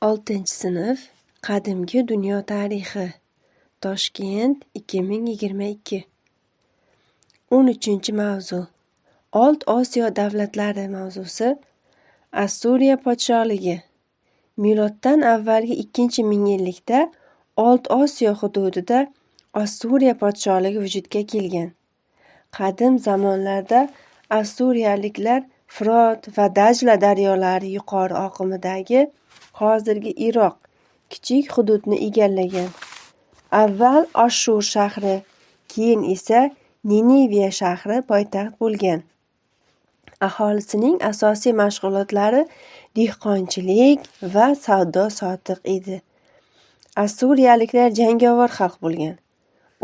6-sinf. Qadimgi dunyo tarixi. Toshkent, 2022. 13-mavzu. Old Osiyo davlatlari mavzusi. Assuriya podshohligi. Miloddan avvalgi 2-mingyillikda Old Osiyo hududida Assuriya podshohligi vujudga kelgan. Qadim zamonlarda assuriyaliklar Firot va Dajla daryolari yuqori oqimidagi hozirgi Iroq kichik hududni egallagan. Avval Oshshur shahri, keyin esa Niniviya shahri poytaxt bo'lgan. Aholisining asosiy mashg'ulotlari dehqonchilik va savdo-sotiq edi. Assuriyaliklar jangovar xalq bo'lgan.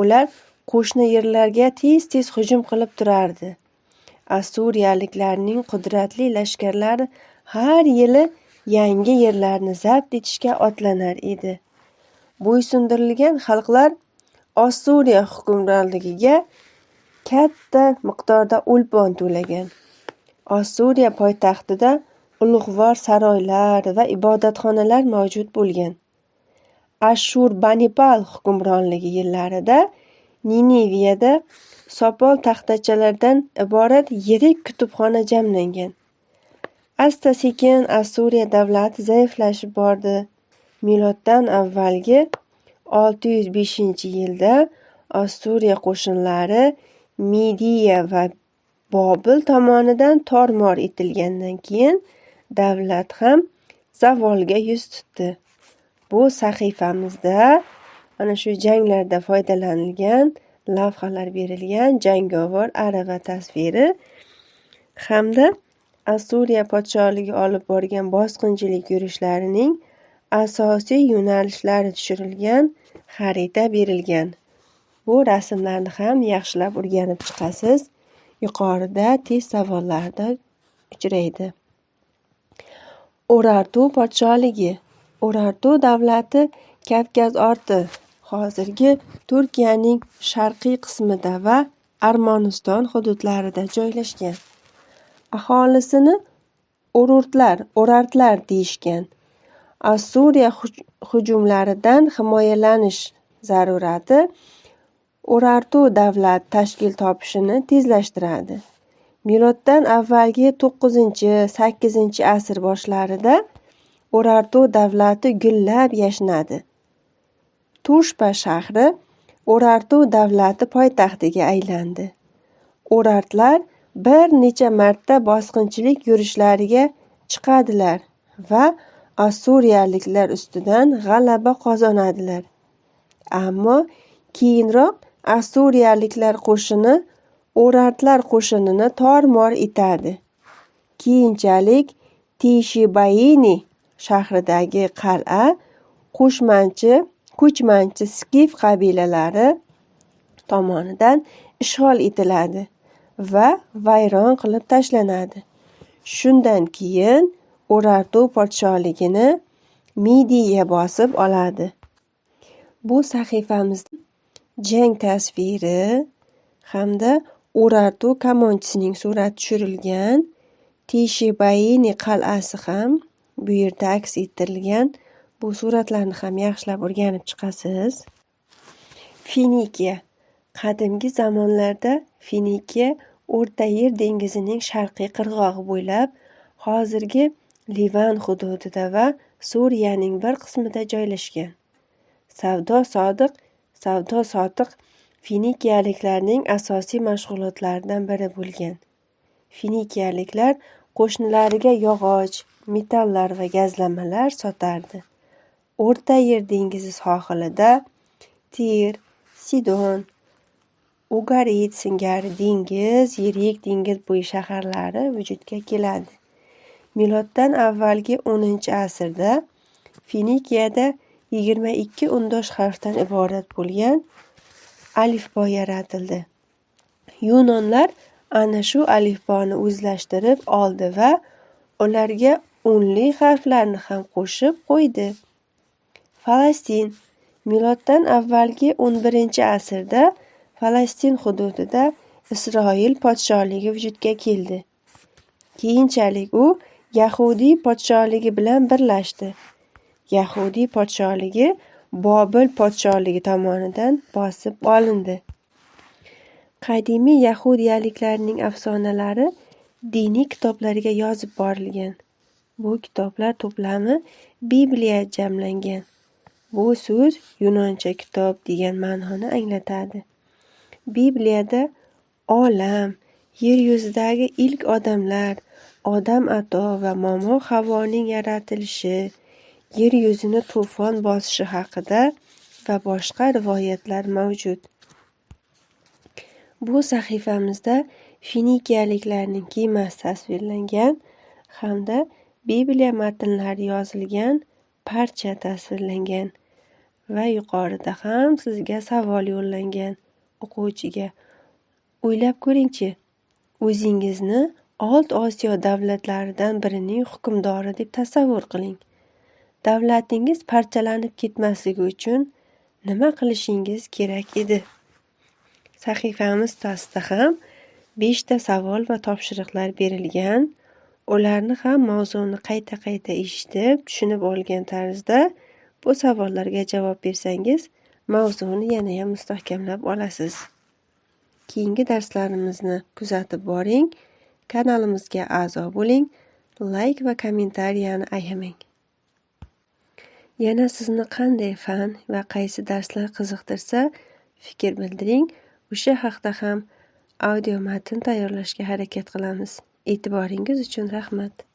Ular qo'shni yerlarga tez-tez hujum qilib turardi. Assuriyaliklarning qudratli lashkarlari har yili yangi yerlarni zabt etishga otlanar edi. Bo'ysundirilgan xalqlar Ossuriya hukmronligiga katta miqdorda o'lpon to'lagan. Ossuriya poytaxtida ulug'vor saroylar va ibodatxonalar mavjud bo'lgan. Ashshurbanipal hukmronligi yillarida Niniviyada sopol taxtachalardan iborat yirik kutubxona jamlangan. Asta-sekin Assuriya davlati zaiflashib bordi. Miloddan avvalgi 605-yilda Ossuriya qo'shinlari Midiya va Bobil tomonidan tor-mor etilgandan keyin davlat ham zavolga yuz tutdi. Bu sahifamizda ana shu janglarda foydalanilgan lavhalar berilgan jangovar arava tasviri hamda Assuriya podshohligi olib borgan bosqinchilik yurishlarining asosiy yo'nalishlari tushirilgan xarita berilgan. Bu rasmlarni ham yaxshilab o'rganib chiqasiz. Yuqorida test savollarda uchraydi. Urartu podshohligi. Urartu davlati Kavkaz orti, hozirgi Turkiyaning sharqiy qismida va Armaniston hududlarida joylashgan. Aholisini ururtlar, urartlar deyishgan. Assuriya hujumlaridan himoyalanish zarurati Urartu davlat tashkil topishini tezlashtiradi. Miloddan avvalgi 9-8 asr boshlarida Urartu davlati gullab yashnadi. Tushpa shahri Urartu davlati poytaxtiga aylandi. Urartlar bir necha marta bosqinchilik yurishlariga chiqadilar va assuriyaliklar ustidan g'alaba qozonadilar. Ammo keyinroq assuriyaliklar qo'shini urartlar qo'shinini tor-mor etadi. Keyinchalik Tishibayini shahridagi qal'a ko'chmanchi skif qabilalari tomonidan ishg'ol etiladi va vayron qilib tashlanadi. Shundan keyin Urartu podshohligini Midiya bosib oladi. Bu sahifamizda jang tasviri hamda Urartu kamonchisining surati tushirilgan. Tishibayini qal'asi ham bu yerda aks ettirilgan. Bu suratlarni ham yaxshilab o'rganib chiqasiz. Finikiya. Qadimgi zamonlarda Finikiya O'rta Yer dengizining sharqiy qirg'og'i bo'ylab hozirgi Livan hududida va Suriyaning bir qismida joylashgan. Savdo-sotiq finikiyaliklarning asosiy mashg'ulotlaridan biri bo'lgan. Finikiyaliklar qo'shnilariga yog'och, metallar va gazlamalar sotardi. O'rta Yer dengizi sohilida Tir, Sidon, Ugarit singari dengiz, yirik dengiz bo'yi shaharlari vujudga keladi. Miloddan avvalgi 10-asrda Finikiyada 22 undosh harfdan iborat bo'lgan alifbo yaratildi. Yunonlar ana shu alifboni o'zlashtirib oldi va ularga unli harflarni ham qo'shib qo'ydi. Falastin. Miloddan avvalgi 11-asrda Falastin hududida Isroil podshohligi vujudga keldi. Keyinchalik u Yahudiy podshohligi bilan birlashdi. Yahudiy podshohligi Bobil podshohligi tomonidan bosib olindi. Qadimiy yahudiyaliklarning afsonalari diniy kitoblarga yozib borilgan. Bu kitoblar to'plami Bibliya jamlangan. Bu so'z yunoncha kitob degan ma'noni anglatadi. Bibliyada olam, yer yuzidagi ilk odamlar, Odam ato va momo Havoning yaratilishi, yer yuzini to'fon bosishi haqida va boshqa rivoyatlar mavjud. Bu sahifamizda finikiyaliklarning kemasi tasvirlangan hamda Bibliya matnlari yozilgan parcha tasvirlangan va yuqorida ham sizga savol yo'llangan o'quvchiga. O'ylab ko'ringchi, o'zingizni Old Osiyo davlatlaridan birining hukmdori deb tasavvur qiling. Davlatingiz parchalanib ketmasligi uchun nima qilishingiz kerak edi? Sahifamiz pastida ham 5 ta savol va topshiriqlar berilgan. Ularni ham mavzuni qayta-qayta eshitib, tushunib olgan tarzda bu savollarga javob bersangiz, mavzuni yanayam mustahkamlab olasiz. Keyingi darslarimizni kuzatib boring, kanalimizga a'zo bo'ling, layk va kommentariyani ayamang. Yana sizni qanday fan va qaysi darslar qiziqtirsa, fikr bildiring. O'sha haqda ham audio matn tayyorlashga harakat qilamiz. E'tiboringiz uchun rahmat.